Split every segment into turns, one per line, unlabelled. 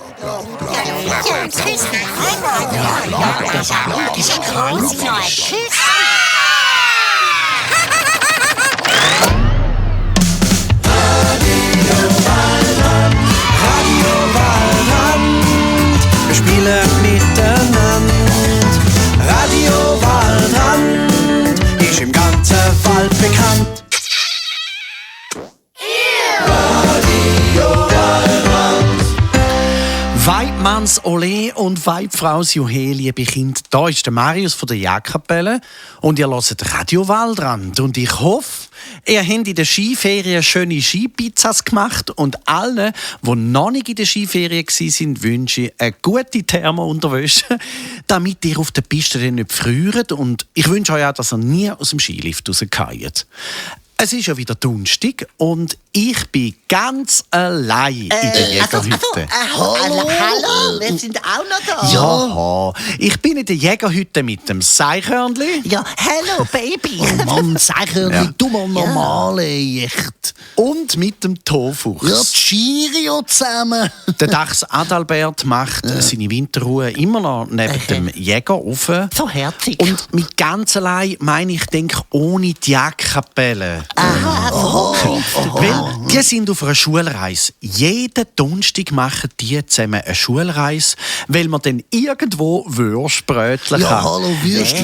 Wir spielen miteinander. Radio Waldrand ist im ganzen Wald bekannt. Weidmanns Ole und Weidfraus Juhe, liebe Kinder. Da ist der Marius von der Jagdkapelle und ihr hört Radio Waldrand. Und ich hoffe, ihr habt in der Skiferien schöne Skipizzas gemacht und allen, die noch nicht in der Skiferien waren, wünsche ich eine gute Thermounterwäsche, damit ihr auf der Piste nicht friert. Und ich wünsche euch auch, dass ihr nie aus dem Skilift rausfallt. Es ist ja wieder Donnerstag und ich bin ganz allein in der Jägerhütte.
Hallo, wir sind auch noch da.
Ja, ich bin in der Jägerhütte mit dem Seichhörnli.
Ja, hallo, Baby.
Oh Mann, Seichhörnli, du mal normal, echt.
Und mit dem Tofuchs.
Ja, Cheerio zusammen.
Der Dachs Adalbert macht seine Winterruhe immer noch neben dem Jägerofen.
So herzig.
Und mit ganz allein meine ich, denke ohne die Jagdkapelle. Weil die sind auf einer Schulreise. Jeden Donnerstag machen die zusammen eine Schulreise, weil man dann irgendwo Würstbrötchen kann.
Ja, hallo, Würst,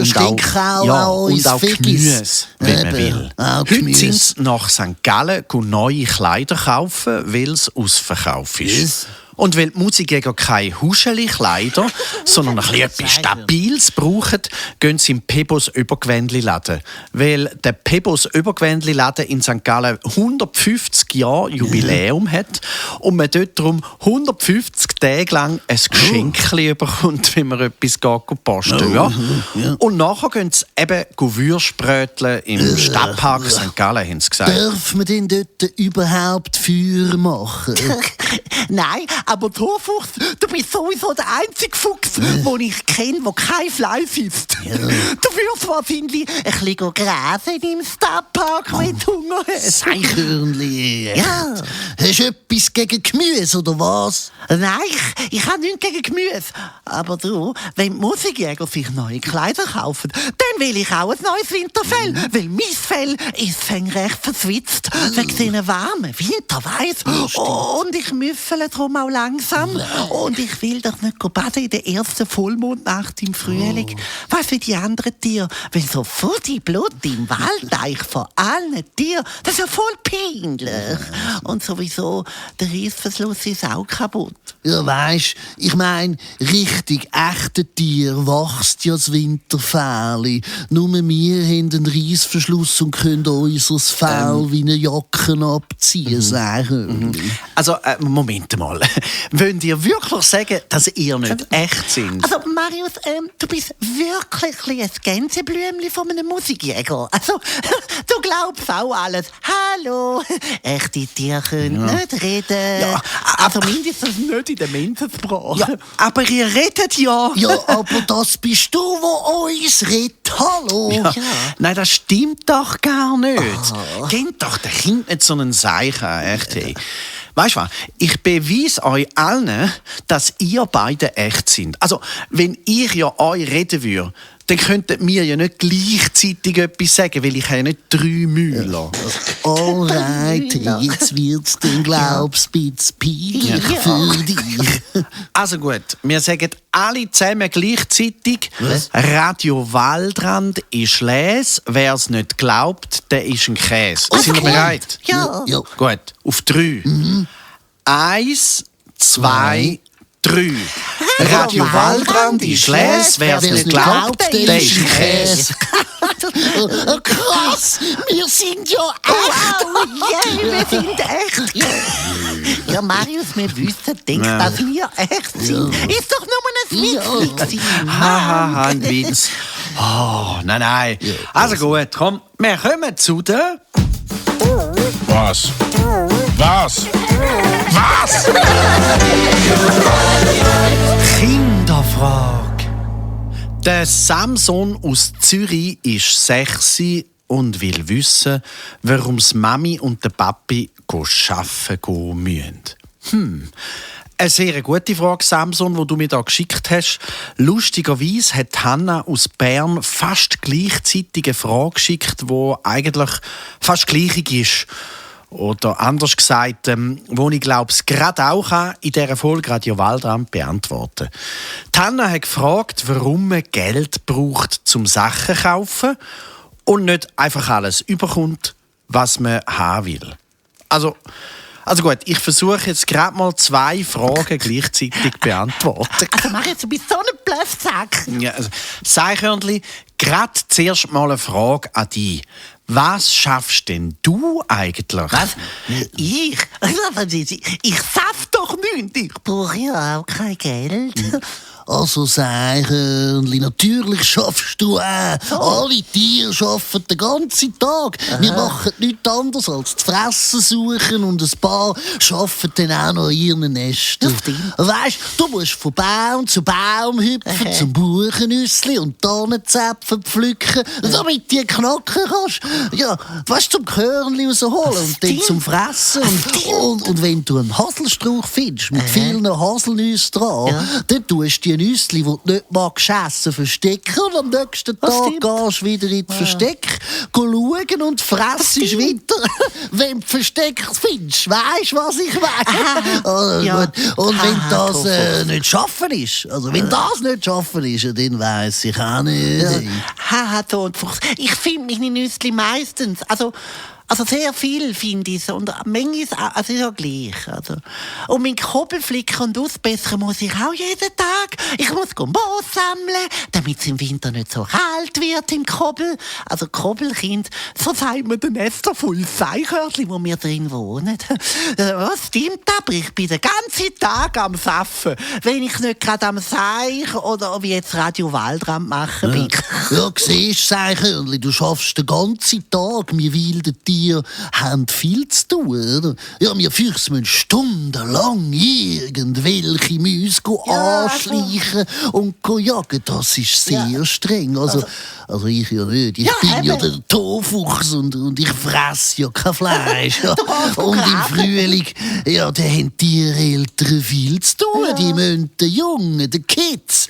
Stinkau,
ja,
auch
und auch Gemüse, wenn man will. Heute sind sie nach St. Gallen neue Kleider kaufen, weil es ausverkauft ist.
Yes.
Und weil die Musikjäger keine Huscheli-Kleider, sondern etwas Stabiles brauchen, gehen sie im Pebos Übergewändli-Laden. Weil der Pebos Übergewändli-Laden in St. Gallen 150 Jahre Jubiläum hat und man dort darum 150 Tage lang ein Geschenk bekommt, wenn man etwas posten. Ja. Und nachher gehen sie eben Würstbrötchen im Stadtpark St. Gallen, haben sie gesagt.
Darf man denn dort überhaupt Feuer machen?
Nein, aber Tofuchs, du bist sowieso der einzige Fuchs, den ich kenne, der kein Fleisch isst.
Ja.
Du wirst wahrscheinlich ein bisschen gräsen im Stadtpark, wenn du Hunger hast.
Seichhörnli, echt.
Ja.
Hast du etwas gegen Gemüse, oder was?
Nein, ich habe nichts gegen Gemüse. Aber du, wenn die Musikjäger sich neue Kleider kaufen, dann will ich auch ein neues Winterfell. Weil mein Fell ist recht verswitzt wegen diesen warmen Winterweiß. Und ich müffele darum auch langsam. Und ich will doch nicht baden in der ersten Vollmondnacht im Frühling. Weißt du, wie die anderen Tiere, wenn so Futti Blut im Waldeich von allen Tieren, das ist ja voll peinlich. Und sowieso, der Reissverschluss ist auch kaputt.
Ja, weisst, ich mein, richtig echte Tier wächst ja das Winterfell. Nur wir haben einen Reissverschluss und können unser Fell wie eine Jacke abziehen, sagen.
Also, Moment mal. Wollt ihr wirklich sagen, dass ihr nicht echt sind?
Also, Marius, du bist wirklich ein Gänseblümchen von einem Musikjäger. Also, du glaubst auch alles. Hallo, echte Tiere können nicht reden.
Ja,
also mindestens nicht in der Menschensprache.
Ja, aber ihr redet ja.
Ja, aber das bist du, wo uns redet. Hallo.
Ja. Nein, das stimmt doch gar nicht. Kennt doch der Kind nicht so einen Seichen, echt. Hey. Weißt du was? Ich beweise euch allen, dass ihr beide echt sind. Also, wenn ich ja euch reden würde, dann könnten wir ja nicht gleichzeitig etwas sagen, weil ich habe ja nicht 3 Mühler.
Alright, jetzt wird's dann, glaubst du, ein bisschen peinlich für dich.
Also gut, wir sagen alle zusammen gleichzeitig, Radio Waldrand ist Les. Wer es nicht glaubt, der ist ein Käse. Sind wir bereit?
Ja.
Ja.
Gut, auf 3. 1, 2, 3. Radio Waldrand ist Les. Wer es nicht glaubt, der ist ein Käse.
Krass, wir sind ja echt.
Yeah, wir sind echt. Ja, Marius, wir wissen, denkst, dass wir echt sind. Ist doch nur ein Witz.
Haha, ein Witz. Oh, nein. Also gut, komm, wir kommen zu der...
Was?
Kinderfrage. Der Samson aus Zürich ist 6 und will wissen, warum die Mami und der Papi arbeiten gehen müssen. Eine sehr gute Frage, Samson, die du mir da geschickt hast. Lustigerweise hat Hanna aus Bern fast gleichzeitig eine Frage geschickt, die eigentlich fast gleich ist. Oder anders gesagt, wo ich glaube, es gerade auch in dieser Folge Radio Waldrand beantworten. Die Hanna hat gefragt, warum man Geld braucht, zum Sachen zu kaufen und nicht einfach alles überkommt, was man haben will. Also gut, ich versuche jetzt gerade mal 2 Fragen gleichzeitig beantworten.
Also mach jetzt, du bist so ein Bluffsack.
Ja, also, Seichhörnli, gerade zuerst mal eine Frage an dich. Was schaffst denn du eigentlich?
Was? Ich? Ich saff doch nichts. Ich brauche ja auch kein Geld.
Also Seichhörnli, natürlich schaffst du auch. Alle Tiere arbeiten den ganzen Tag. Wir machen nichts anderes als zu fressen suchen und ein paar arbeiten dann auch noch in ihren Nestern. Weisst, du musst von Baum zu Baum hüpfen, zum Buchennüssli und Tannenzäpfen pflücken, damit du knacken kannst. Ja, weißt, zum Körnli rausholen und dann zum Fressen. Und wenn du einen Haselstrauch findest, mit vielen Haselnüssen dran, dann tust du die Nüssli, die du nicht magst, essen, verstecken und am nächsten Tag gehst du wieder in das Versteck schauen und fressst weiter, wenn du Versteck findest. Weisst du, was ich meine? Gut. Und wenn das nicht schaffen ist, also wenn das nicht schaffen ist, dann weiss ich auch nicht.
Tonfuchs. Ich finde meine Nüssli meistens, also sehr viel finde ich, und manchmal ist also ja gleich. Also. Und mein Kobbel flicken und ausbessern muss ich auch jeden Tag. Ich muss Moos sammeln, damit es im Winter nicht so kalt wird im Kobbel. Also Kobbelkind, so sagt man den Nester voll Seichhörnli, wo wir drin wohnen. Das stimmt aber, ich bin den ganzen Tag am Saffen, wenn ich nicht gerade am Seich oder wie jetzt Radio Waldrand machen bin.
Ja, siehst du, Seichhörnli, du schaffst den ganzen Tag, wir wilden Tiere haben viel zu tun, oder? Ja, wir Füchse müssen stundenlang irgendwelche Mäuse anschleichen und jagen. Das ist sehr streng. Also ich ja nicht. Ich bin ja der Tofuchs und ich fresse ja kein Fleisch. Ja. Und im Frühling, da haben die Eltern viel zu tun. Die müssen den Jungen, den Kids,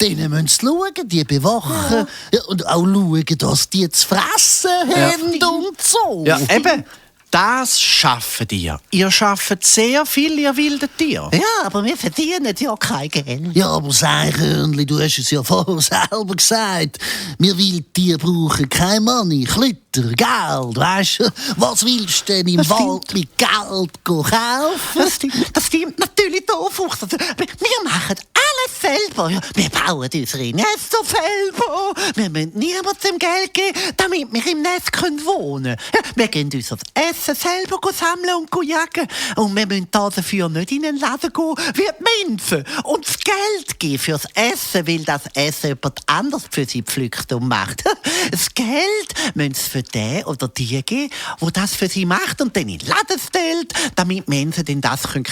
denen müssen sie schauen, die bewachen und auch schauen, dass die zu fressen haben und so.
Ja, eben. Das schaffen ihr. Ihr schafft sehr viel, ihr wilden Tiere.
Ja, aber wir verdienen ja kein Geld.
Ja, aber Seichhörnli, du hast es ja vorher selber gesagt. Wir Wildtiere brauchen kein Money, Klütter, Geld, weisst du? Was willst du denn im Wald mit Geld kaufen?
Das stimmt natürlich, Tofuchs. Also, wir machen alles selber. Ja, wir bauen unsere Nester selber. Wir müssen niemandem Geld geben, damit wir im Nest wohnen können. Ja, wir gehen unser Essen selber sammeln und jagen. Und wir müssen dafür nicht in den Laden gehen wie die Menschen. Und das Geld geben fürs Essen, weil das Essen jemand anders für sie pflückt und macht. Das Geld müssen sie für den oder die geben, der das für sie macht und dann in den Laden stellt, damit Menschen dann das kaufen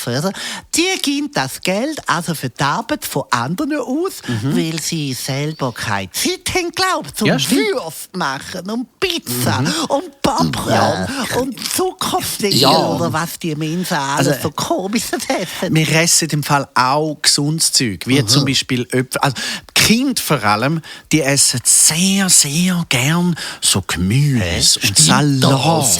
können. Also, die geben das Geld also für die Arbeit von anderen aus, weil sie selber keine Zeit haben, glaubt, um Würste machen und Pizza und Popcorn und Zuckerfliegen oder was die Menschen alles so komisches essen.
Wir essen im Fall auch gesundes Zeug, wie zum Beispiel Äpfel. Also, Kinder vor allem, die essen sehr, sehr gern so Gemüse und Salat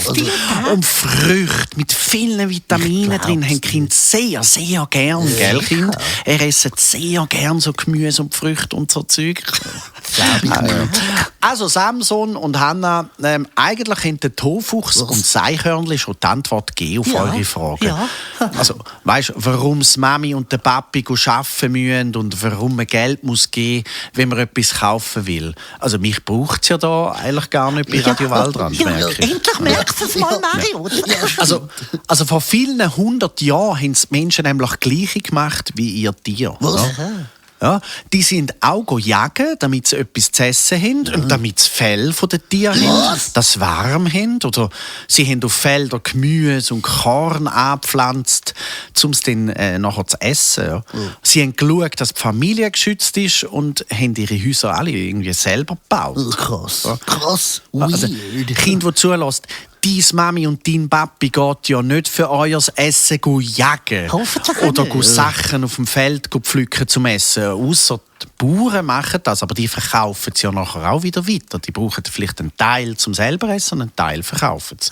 und Früchte mit vielen Vitaminen drin. Haben Kinder sehr, sehr gern, gell, Kind? Er essen sehr gern so Gemüse und Früchte und so Zeug. Also Samson und Hanna, eigentlich haben der Tofuchs und Seichhörnli schon die Antwort gegeben auf eure Frage.
Ja.
Also, weißt du, warum die Mami und der Papi arbeiten müssen und warum man Geld muss geben, wenn man etwas kaufen will. Also mich braucht es ja da eigentlich gar nicht bei Radio Waldrand, merke ich.
Endlich merkst du es mal, Mario.
Also vor vielen 100 Jahren haben die Menschen nämlich das Gleiche gemacht wie ihr Tier.
Was?
Ja, die sind auch jagen, damit sie etwas zu essen haben und damit sie Fell von den Tieren haben, das warm haben. Oder sie haben auf Feldern Gemüse und Korn angepflanzt, um es dann nachher zu essen. Ja. Sie haben geschaut, dass die Familie geschützt ist und haben ihre Häuser alle irgendwie selber gebaut.
Krass. Krass.
Also,
Weird.
Kind, das zulässt, Deine Mami und dein Papi geht ja nicht für euer Essen jagen
Hoffentlich
oder
nicht.
Sachen auf dem Feld pflücken zum Essen. Ausser die Bauern machen das, aber die verkaufen es ja nachher auch wieder weiter. Die brauchen vielleicht einen Teil zum selber essen und einen Teil verkaufen sie.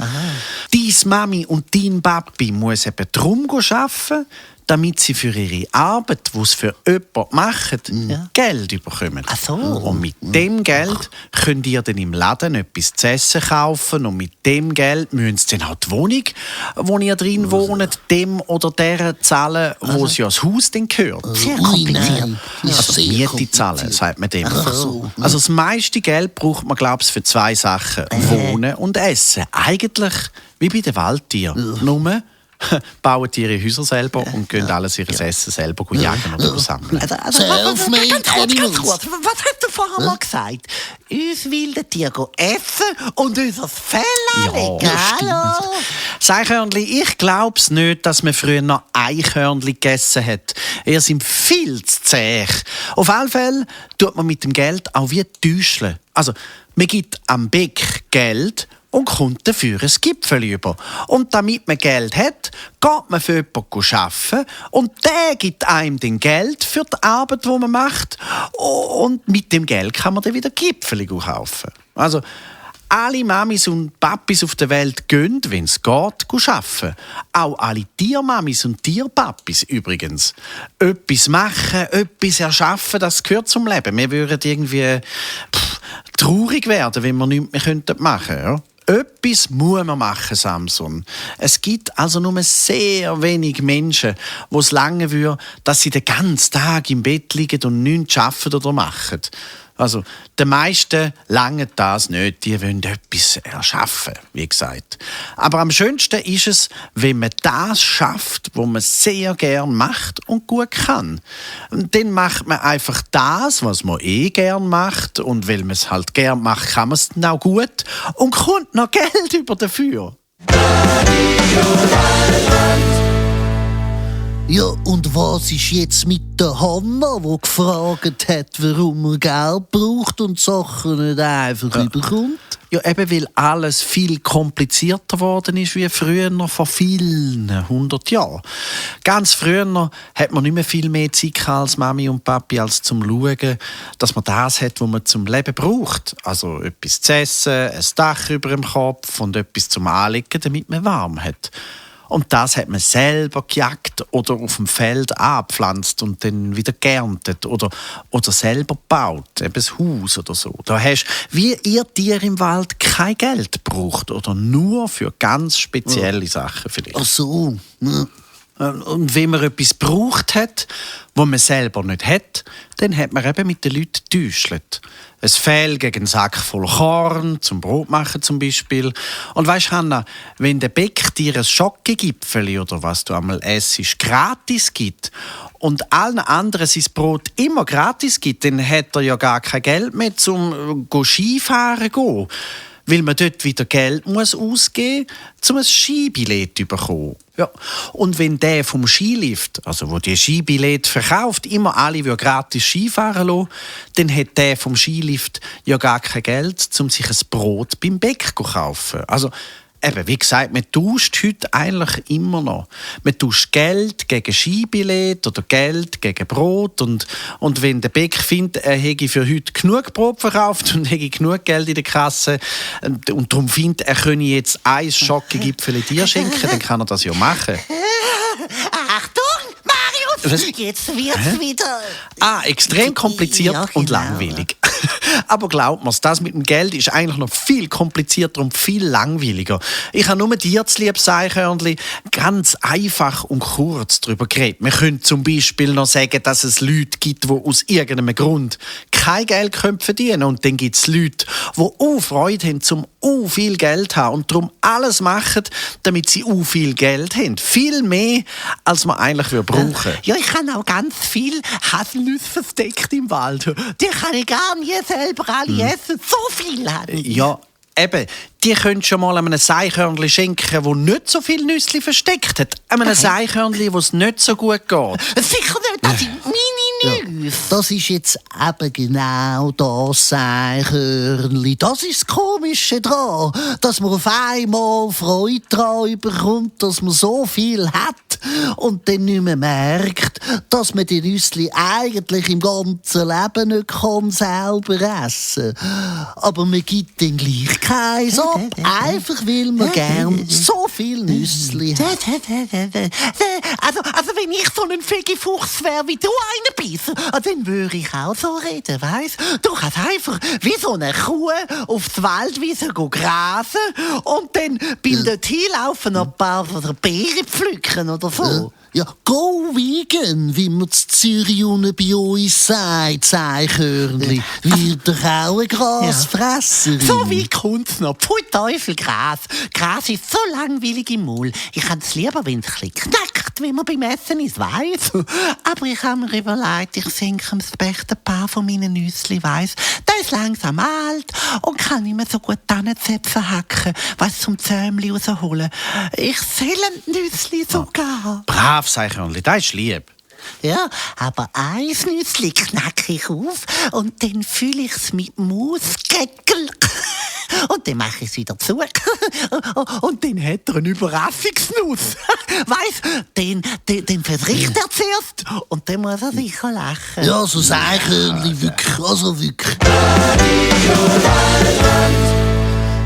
Deine Mami und dein Papi muss eben darum arbeiten, damit sie für ihre Arbeit, die sie für jemanden machen, Geld bekommen.
Ach so.
Und mit dem Geld könnt ihr dann im Laden etwas zu essen kaufen und mit dem Geld müsst ihr dann auch die Wohnung, wo ihr drin wohnt, dem oder der zahlen, wo es ja das Haus dann gehört.
Sehr
Ui,
kompliziert.
nein. Ja,
Also
sehr
Miete
kompliziert.
zahlen, sagt man dem.
Ach so.
Also das meiste Geld braucht man, glaube ich, für 2 Sachen. Wohnen und Essen. Eigentlich wie bei den Waldtieren. Nur bauen die ihre Häuser selber und gehen alles ihres Essen selber jagen oder sammeln.
Self-made
ganz
animals.
kurz. Was hast du vorher mal gesagt? Uns wilde Tiere essen und unser Fell anlegen.
Ja,
Hallo?
Eichhörnli, ich glaube es nicht, dass man früher noch Eichhörnli gegessen hat. Ihr sind viel zu zäh. Auf alle Fälle tut man mit dem Geld auch wie täuscheln. Also, man gibt am Bäck Geld und kommt dafür ein Gipfel über. Und damit man Geld hat, geht man für jemanden arbeiten und der gibt einem dann Geld für die Arbeit, die man macht. Und mit dem Geld kann man dann wieder Gipfel kaufen. Also, alle Mamis und Papis auf der Welt gehen, wenn es geht, arbeiten. Auch alle Tiermamis und Tierpapis übrigens. Etwas machen, etwas erschaffen, das gehört zum Leben. Wir würden irgendwie traurig werden, wenn wir nichts mehr machen könnten. Ja? Etwas muss man machen, Samson. Es gibt also nur sehr wenig Menschen, die es lange würde, dass sie den ganzen Tag im Bett liegen und nichts arbeiten oder machen. Also, den meisten lange das nicht. Die wollen etwas erschaffen, wie gesagt. Aber am schönsten ist es, wenn man das schafft, was man sehr gern macht und gut kann. Und dann macht man einfach das, was man gern macht. Und weil man es halt gern macht, kann man es dann auch gut und kommt noch Geld über dafür.
Ja, und was ist jetzt mit der Hanna, die gefragt hat, warum er Geld braucht und Sachen nicht einfach überkommt?
Ja, eben weil alles viel komplizierter geworden ist wie früher, vor vielen 100 Jahren. Ganz früher hat man nicht mehr viel mehr Zeit als Mami und Papi, als zum Schauen, dass man das hat, was man zum Leben braucht. Also etwas zu essen, ein Dach über dem Kopf und etwas zum Anlegen, damit man warm hat. Und das hat man selber gejagt oder auf dem Feld angepflanzt und dann wieder geerntet oder selber gebaut, eben ein Haus oder so. Da hast wie ihr Tier im Wald kein Geld braucht oder nur für ganz spezielle Sachen vielleicht.
Ach so. Ja.
Und wenn man etwas gebraucht hat, was man selber nicht hat, dann hat man eben mit den Leuten getäuscht. Ein Fell gegen einen Sack voll Korn, zum Brot machen zum Beispiel. Und weisst, Hanna, wenn der Bäck dir ein Schokogipfeli oder was du einmal essst, gratis gibt und allen anderen sein Brot immer gratis gibt, dann hat er ja gar kein Geld mehr zum Skifahren gehen. Weil man dort wieder Geld muss ausgeben muss, um ein Skibillett zu bekommen. Ja. Und wenn der vom Skilift, also wo die Skibillett verkauft, immer alle gratis Skifahren lassen, dann hat der vom Skilift ja gar kein Geld, um sich ein Brot beim Bäck zu kaufen. Also, eben, wie gesagt, man tauscht heute eigentlich immer noch. Man tauscht Geld gegen Skibillett oder Geld gegen Brot. Und wenn der Bäck findet, er hätte für heute genug Brot verkauft und hätte genug Geld in der Kasse und darum findet, er könne jetzt ein Schokogipfel dir schenken, dann kann er das ja machen.
Achtung, Marius!
Was?
Jetzt wird's wieder...
Extrem kompliziert
Ja,
und
genau.
langweilig. Aber glaubt mir's, das mit dem Geld ist eigentlich noch viel komplizierter und viel langweiliger. Ich habe nur dir zu lieb, Eichhörnli, ganz einfach und kurz darüber geredet. Wir können zum Beispiel noch sagen, dass es Leute gibt, die aus irgendeinem Grund kein Geld verdienen können. Und dann gibt es Leute, die auch Freude haben, um viel Geld zu haben und darum alles machen, damit sie viel Geld haben. Viel mehr, als man eigentlich brauchen.
Ja, ich habe auch ganz viel Haselnüsse versteckt im Wald. Die kann ich gar nie selber alle essen. So viel habe ich.
Ja, eben. Die könnt schon mal einem Eichhörnli schenken, das nicht so viele Nüsse versteckt hat. Einem Eichhörnli, das es nicht so gut geht.
Sicher nicht, das sind meine Tschüss.
Das ist jetzt eben genau das Eichhörnli. Das ist das Komische dran, dass man auf einmal Freude daran bekommt, dass man so viel hat und dann nicht mehr merkt, dass man die Nüssli eigentlich im ganzen Leben nicht selber essen kann. Aber man gibt dann gleich keins ab, einfach weil man gern so viel Nüssli hat.
Also wenn ich so ein Fegifuchs wäre, wie du einer bist, dann würde ich auch so reden, weisst? Du kannst einfach wie so eine Kuh auf die Waldwiese grasen und dann bildet hinlaufen ein paar Beeren pflücken oder so.
Ja, go vegan, wie man zu Zürich unten bei uns sagt, das Eichhörnli. Wird doch auch ein Grasfresserin.
So wie kommt's noch? Pfui Teufel, Gras. Gras ist so langweilig im Maul. Ich hätte es lieber, wenn es ein bisschen knackt, wie man beim Essen ist, weiss. Aber ich habe mir überlegt, ich senke ihm das beste Paar von meinen Nüssli, weiss. Der ist langsam alt und kann nicht mehr so gut Tannenzäpfe hacken, was zum Zäumli rausholen. Ich soll ein Nüssli sogar.
Braves Eichhörnli, das ist lieb.
Ja, aber ein Nüssli knacke ich auf und dann fülle ich es mit Mausgeckel. Und dann mache ich es wieder zu. Und dann hat er eine Überraschungsnuss. Weißt du, den verdrückt er zuerst und dann muss er sicher lachen.
Ja, so das Eichhörnli, wirklich, also wirklich.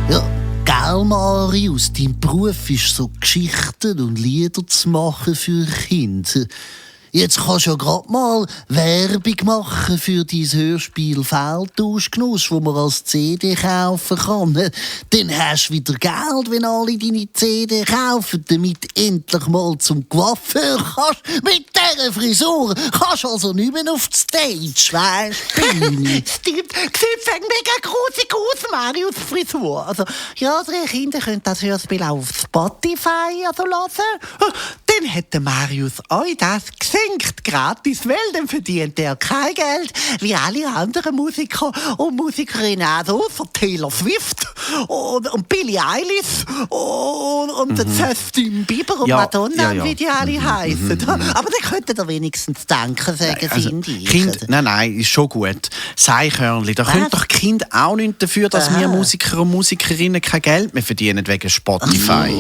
Ja, gell, Marius, dein Beruf ist so Geschichten und Lieder zu machen für Kinder. Jetzt kannst du ja gerade mal Werbung machen für dein Hörspiel Feldtauschgenuss, das man als CD kaufen kann. Dann hast du wieder Geld, wenn alle deine CD kaufen, damit endlich mal zum Coiffeur kannst. Mit dieser Frisur kannst du also nicht mehr auf die Stage, weisst du?
Stimmt, sieht mega grusig aus, Marius Frisur. Also, ja, unsere Kinder können das Hörspiel auch auf Spotify hören. Dann hat der Marius euch das geschenkt, gratis, weil dann verdient er kein Geld, wie alle anderen Musiker und Musikerinnen auch, außer Taylor Swift und Billie Eilish und Justin Bieber und Madonna, wie die alle heissen. Aber dann könntet ihr wenigstens Danke sagen, finde ich.
Nein, ist schon gut. Das Eichhörnli, da können doch die Kinder auch nichts dafür, dass wir Musiker und Musikerinnen kein Geld mehr verdienen wegen Spotify.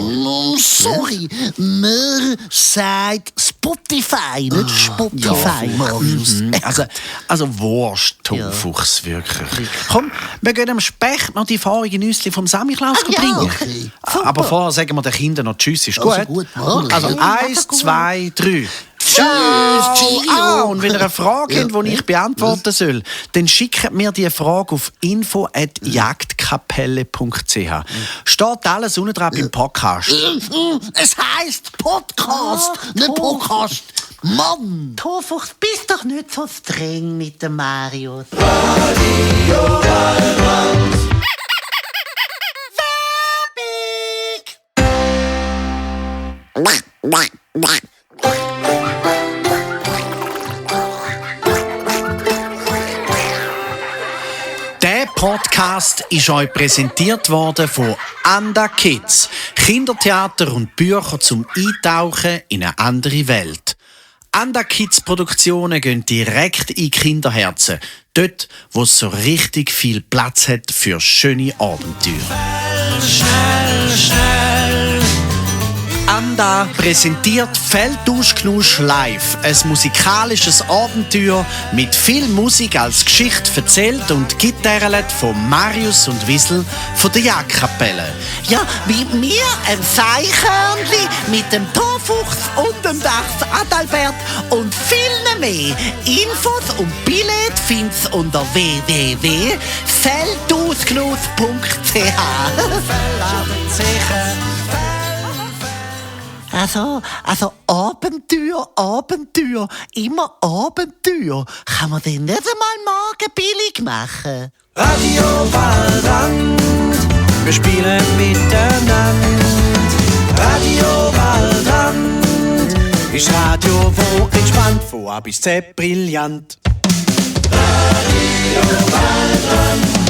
Sorry, man sagt Spotify, nicht Spotify, Marius.
Also Wurst, Fuchs, wirklich. Komm, wir gehen am Specht noch die fahrige Nüssli vom Samichlaus bringen.
Okay.
Aber vorher sagen wir den Kindern noch Tschüss, ist gut?
Also gut, okay.
Also 1, 2, 3. Ciao! Und wenn ihr eine Frage habt, die ich beantworten soll, dann schickt mir die Frage auf info@jagdkapelle.ch. Steht alles unten dran beim Podcast.
Es heisst Podcast, nicht Podcast. Mann!
Torfuchs, bist doch nicht so streng mit dem Marius.
Der Podcast ist euch präsentiert worden von Anda Kids. Kindertheater und Bücher zum Eintauchen in eine andere Welt. Anda Kids Produktionen gehen direkt in Kinderherzen. Dort, wo es so richtig viel Platz hat für schöne Abenteuer. Anda präsentiert Feldtauschgenuss live. Ein musikalisches Abenteuer mit viel Musik als Geschichte erzählt und Gitarre von Marius und Wiesel von der Jagdkapelle.
Ja, mit mir, ein Seichhörnli, mit dem Torfuchs und dem Dachs Adalbert und vielen mehr. Infos und Billett findest du unter www.feldtauschgenuss.ch. Also Abenteuer, immer Abenteuer. Kann man den nicht einmal morgen billig machen?
Radio Waldrand, wir spielen miteinander. Radio Waldrand ist Radio, wo entspannt, von A bis Z brillant. Radio Waldrand.